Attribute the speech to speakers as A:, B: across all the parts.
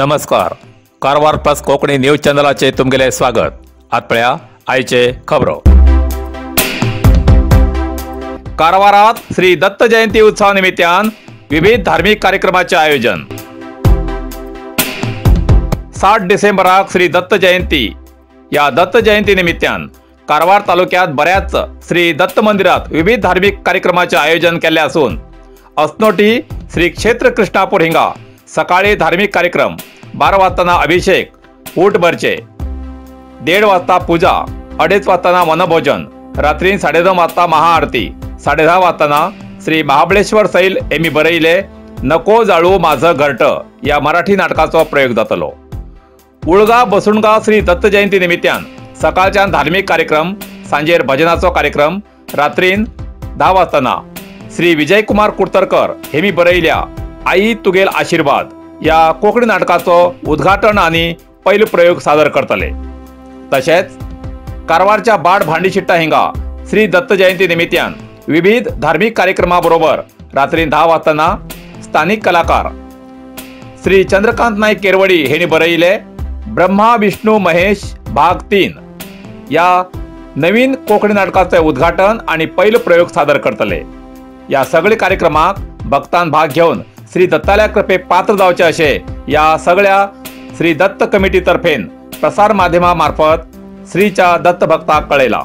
A: नमस्कार, Karwar plus Konkani news चॅनलाचे तुमगेले स्वागत. आत पळया आयचे खबरो. कारवारात श्री दत्त जयंती उत्सवा निमित्तान विविध धार्मिक कार्यक्रमाचे आयोजन. 7 डिसेंबराक श्री दत्त जयंती या दत्त जयंती निमित्तान कारवार तालुक्यात बऱ्याच श्री दत्त मंदिरात विविध धार्मिक कार्यक्रमाचे आयोजन केले असून असनोटी श्री क्षेत्र कृष्णापूर हिंगा सकाळी धार्मिक कार्यक्रम 12 वाजताना अभिषेक, ऊट भरचे, 1:30 वाजता पूजा, 2:30 वाजताना वनभोजन, रात्री 9:30 वाजता महाआरती, 10:30 वाजताना श्री महाबळेश्वर सैल एमी बरयले नको जाळू माझं घरट या मराठी नाटकाचो प्रयोग जातलो. उळगा बसुणगा श्री दत्त जयंती निमित्तान सकाळच्यान धार्मिक कार्यक्रम, सांजेर भजनाचो कार्यक्रम, रात्रीन 10 वाजताना श्री विजयकुमार कुर्तरकर हेमी बरयल्या आई तुगेल आशीर्वाद या कोंकणी नाटकाचो उद्घाटन आणि पयलो प्रयोग सादर करतले. तशेंच कारवारच्या बाड भांडीशिट्टा हिंगा श्री दत्त जयंती निमित्तान विविध धार्मिक कार्यक्रमाबरोबर रात्री 10 वाजताना स्थानिक कलाकार श्री चंद्रकांत नाईक केरवडी हेणी बरयले ब्रह्मा विष्णू महेश भाग 3 या नवीन कोंकणी नाटकाचे उद्घाटन आणि पयलो प्रयोग सादर करतले. या सगळे कार्यक्रमाक भक्तान भाग घेवन श्री दत्ताल्या कृपे पात्र जावचे असे या सगळ्या श्री दत्त कमिटीतर्फेन प्रसार माध्यमामार्फत श्रीच्या दत्त भक्ताक कळयला.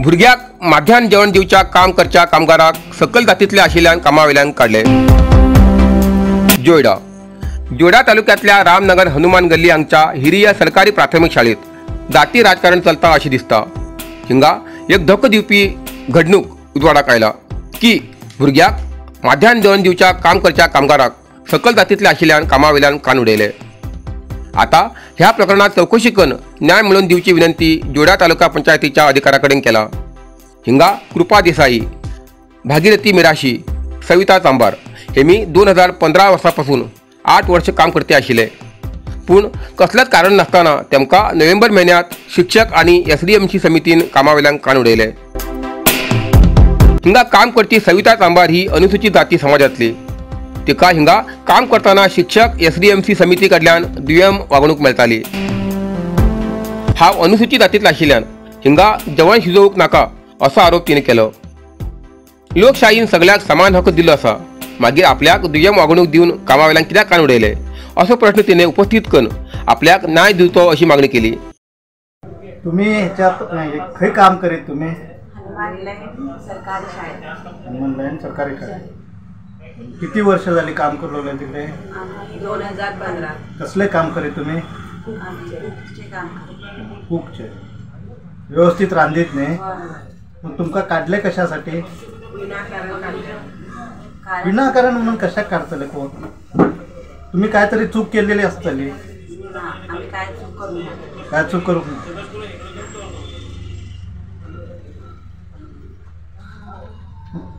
B: भुरग्याक माध्यान जेवण दिवच्या काम करच्या कामगाराक सकल जातीतल्या आशिल्ल्यान कामावेल्यान काडले. जोयडा जोयडा तालुक्यांतल्या रामनगर हनुमान गल्ली हांगच्या हिरिया सरकारी प्राथमिक शाळेत जाती राजकारण चलता अशें दिसता. हिंगा एक धक्को दिवपी घडणूक उजवाडाक आयला की भुरग्याक माध्यान जेवण दिवच्या काम करच्या कामगाराक सकल जातीतल्या आशिल्ल्यान कामावेल्यान कान उडयले. आता ह्या प्रकरणात चौकशी करून न्याय मेळोवन दिवची विनंती जोडा तालुका पंचायतीच्या अधिकाऱ्या कडेन केला. हिंगा कृपा देसाई, भागीरथी मिराशी, सविता चांबार हे मी 2015 वर्सापासून 8 वर्ष काम करते आशिल्ले. पूण कसलेंच कारण नासतना तेमकां नोव्हेंबर म्हयन्यांत शिक्षक आनी SDMC समितीन कामावेल्यान कान उडयले. हिंगा काम करची सविता चांबार ही अनुसूचित जाती समाजातली. तिका हिंगा काम करतना शिक्षक SDMC समिती कडल्यान दुय्यम वागणूक मेळटाली. हांव अनुसूचित जातींतलो आशिल्ल्यान हिंगा जेवण शिजोवंक नाका असो आरोप तिणें केलो. लोकशाहीन सगळ्याक समान हक्क दिल्लो आसा, मागीर आपल्याक दुय्यम वागणूक दिवन कामावेल्यान कित्याक कान उडयले असो प्रश्न तिणें उपस्थित करून आपल्याक न्याय दिवचो अशी मागणी केली.
C: तुम्ही ह्याच्यात खंय काम करीत तुम्ही?
D: सरकारी शाळेत.
C: हनुमान लाईन सरकारी शाळेत. किती वर्ष झाली काम करू लागले तिकडे?
D: 2015.
C: कसले काम करीत तुम्ही?
D: कुकचे काम.
C: कुकचे व्यवस्थित रांधीत नाही, मग तुमका काढले कशासाठी? विनाकारण म्हणून कशा काढतले कोण? तुम्ही काहीतरी चूक केलेली असतली. काय चूक करू?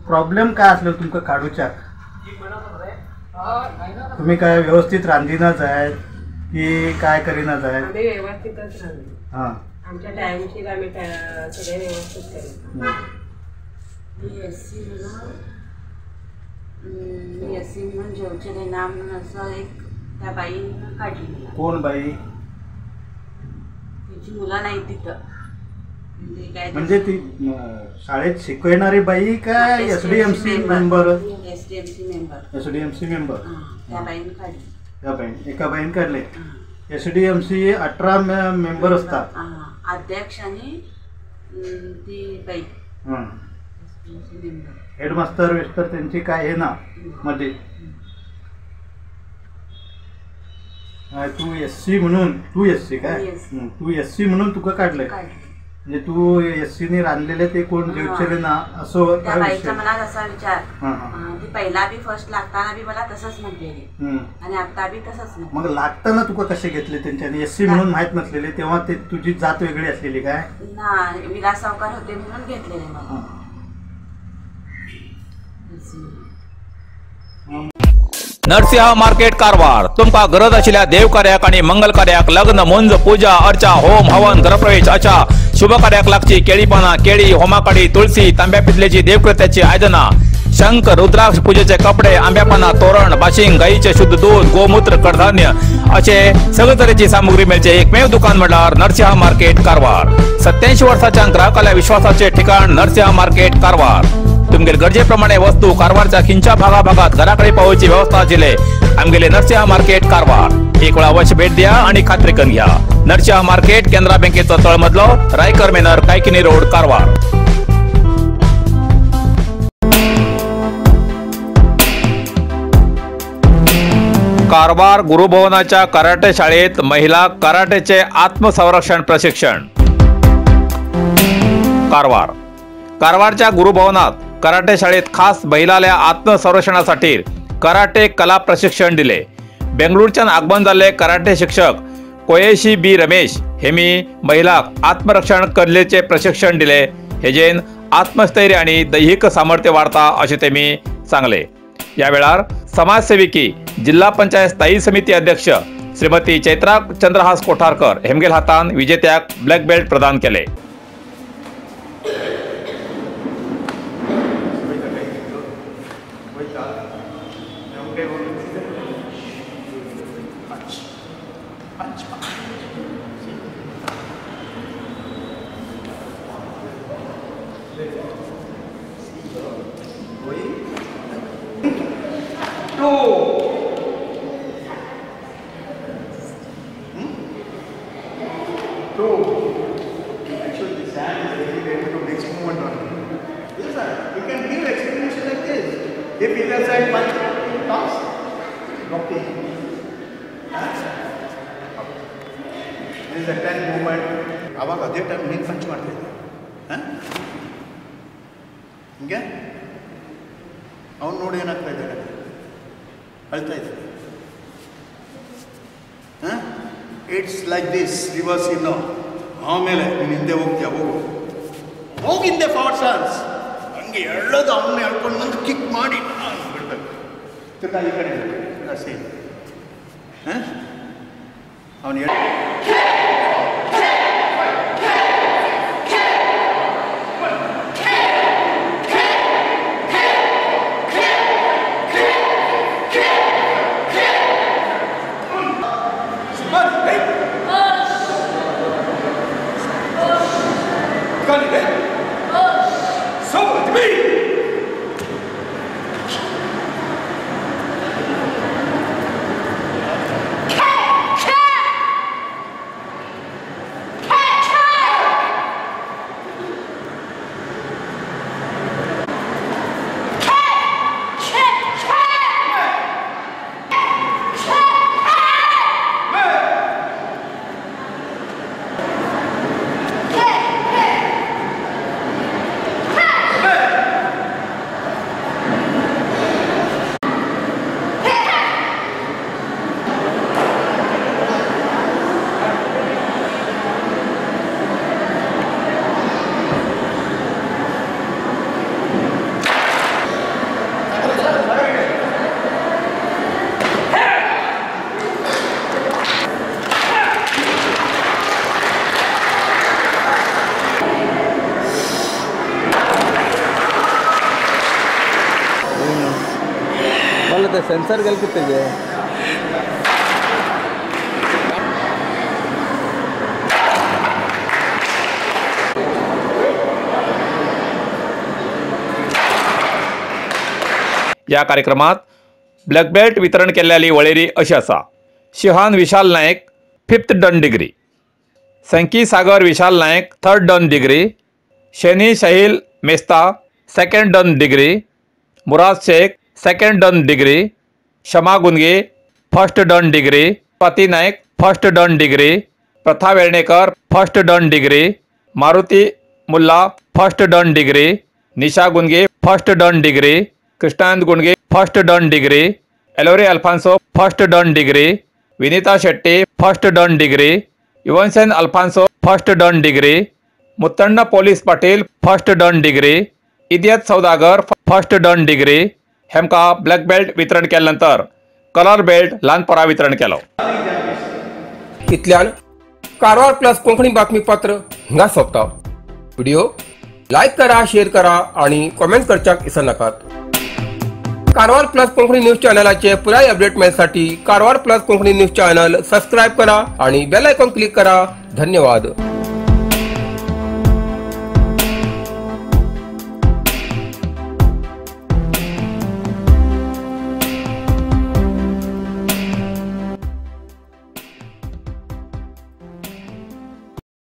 C: प्रॉब्लेम काय असलो तुमका काढूच्याक? तुम्ही काय व्यवस्थित रांधिना जाय की काय करीना जाय?
E: आम्ही व्यवस्थितच रांधतो.
C: हां,
E: आमच्या टाइमशीर आम्ही सगळे व्यवस्थित करतो.
D: मी एस सी म्हणून जेवचे ना म्हणून असं एक त्या बाईनं काढली.
C: कोण बाई?
D: तिची मुलं नाही तिथं.
C: म्हणजे ती शाळेत शिकवणारी बाई काय SDMC member?
D: SDMC member.
C: SDMC member
D: त्या बाईनं काढली.
C: त्या बाईन एका बाईन काढले. SDMC 18 member असतात.
D: अध्यक्ष आणि ती बाई मेंबर,
C: हेडमास्तर वेस्टर त्यांची काय हे ना मध्ये. तू SC म्हणून, तू SC काय, तू SC म्हणून तुका काढले म्हणजे तू SC रांधलेले ते कोण जेवचेले ना असं
D: त्या बाईच्या मनात असा विचार. ती पहिला बी फर्स्ट लागताना बी मला तसंच म्हटलेली आणि आता बी तसंच.
C: मग लागताना तुका कसे घेतले त्यांच्यानी? SC म्हणून माहित नसलेले तेव्हा ते तुझी जात वेगळी असलेली काय
D: ना? विलास सावकार होते म्हणून घेतलेले मला.
A: नरसिंह मार्केट कारवार तुमकां गरज आशिल्ल्या देवकार्याक आनी मंगल कार्याक लग्न मुंज पूजा अर्चा होम हवन गृहप्रवेश अशा शुभ कार्याक लागची केळी पानां केळी होमाकाडी तुळसी तांब्या पितलेची देवकृत्याची आयदनां शंख रुद्राक्ष पूजेचे कपडे आंब्या पानां तोरण बाशिंग गायीचे शुद्ध दूध गोमूत्र कडधान्य असे सगळे तरेची सामुग्री मेळचे एकमेव दुकान म्हळ्यार नरसिंह मार्केट कारवार। 87 वर्साच्या ग्राहकाल्या विश्वासाचे ठिकाण नरसिंह मार्केट कारवार। तुमगेले गरजेप्रमाणे वस्तू कारवारच्या खिंच्या भागाभागात घराकडे पावोवची व्यवस्था आशिल्ले आमगेले नरसिंह मार्केट कारवार। एक वेळा अवश्य भेट द्या आणि खात्री करून घ्या। नरसिंह मार्केट केनरा बँकेचो तळमजलो रायकर मेनर कायकिनी रोड कारवार। कारवार गुरुभवनाच्या कराटे शाळेत महिला कराटेचे आत्मसंरक्षण प्रशिक्षण। कारवार कारवारच्या गुरुभवनात कराटे शाळेत खास महिलाल्या आत्मसंरक्षणासाठी कराटे कला प्रशिक्षण दिले। बेंगळूरच्यान आगमन जाल्ले कराटे शिक्षक कोयेशी बी रमेश हेमी महिलाक आत्मरक्षण कलेचे प्रशिक्षण दिले। हेजेन आत्मस्थैर्य आणि दैहिक सामर्थ्य वाढता अशें तेमी सांगले। या वेळार समाजसेविकी जिल्हा पंचायत स्थायी समिती अध्यक्ष श्रीमती चैत्रा चंद्रहास कोठारकर हेमगेल हातान विजेत्याक ब्लॅक बेल्ट प्रदान केले।
C: Actually, this hand is very ready to next movement on. Yes, sir. You can give explanation like this. If either side punch, toss, okay. This is the 10 movement. ಆವಾಗ ಅದೇ ಟೈಮ್ ನೀನು punch ಮಾಡ್ತಾ ಇದ್ದೆ. ಹಾಂ, ಹಿಂಗೆ ಅವ್ನು ನೋಡಿ ಏನಾಗ್ತಾ ಇದ್ದಾನೆ, ಅಳ್ತಾ ಇದ್ದಾನೆ. ಹಾಂ, it's like this reverse ಇನ್ನು. ಆಮೇಲೆ ನೀನು ಹಿಂದೆ ಹೋಗ್ತೀಯ, ಹೋಗು ಹೋಗಿ ಹಿಂದೆ ಫಾರ್ವರ್ಡ್ ಸ್ಟಾನ್ಸ್ ಹಂಗೆ ಎಳ್ಳೋದು ಅವನ್ನ ಎಳ್ಕೊಂಡು ಬಂದು ಕಿಕ್ ಮಾಡಿ ಬಿಡಬೇಕು. ತಿರ್ಗಾ ಈ ಕಡೆ ತಿರ್ಗಾ ಸೇಮ್. ಹಾಂ, ಅವನು
F: सेंसर गल कितने जाए।
A: या कार्यक्रमात ब्लॅक बेल्ट वितरण केल्ल्याली वळेरी अशी आसा. Shihan Vishal Naik 5th dan degree, Sanki Sagar Vishal Naik 3rd dan degree, Shani Shahil Mesta 2nd dan degree, Murad Shaikh 2nd dan degree, Shama Gunge 1st dan degree, Pati Naik 1st dan degree, Pratha Vernekar 1st dan degree, Maruti Mulla 1st dan degree, Nisha Gunge 1st dan degree, Krishnanand Gunge 1st dan degree, Elori Alfonso 1st dan degree, Vinita Shetty 1st dan degree, Yuvansen Alfonso 1st dan degree, Muttanna police Patil 1st dan degree, Idiyat Saudagar 1st dan degree हेमका black belt वितरण केल्यानंतर colour belt ल्हान पोरां वितरण केलो.
B: इतल्यान Karwar plus Konkani बातमीपत्र हिंगा सोंपता. व्हिडिओ लायक करा, शेअर करा आणि कॉमेंट करच्याक विसरनाकात. कारवार प्लस कोंकणी न्यूज चॅनलाचे पुराय update मेळसाठी Karwar plus Konkani news channel subscribe करा आणि बेल आयकॉन क्लिक करा. धन्यवाद.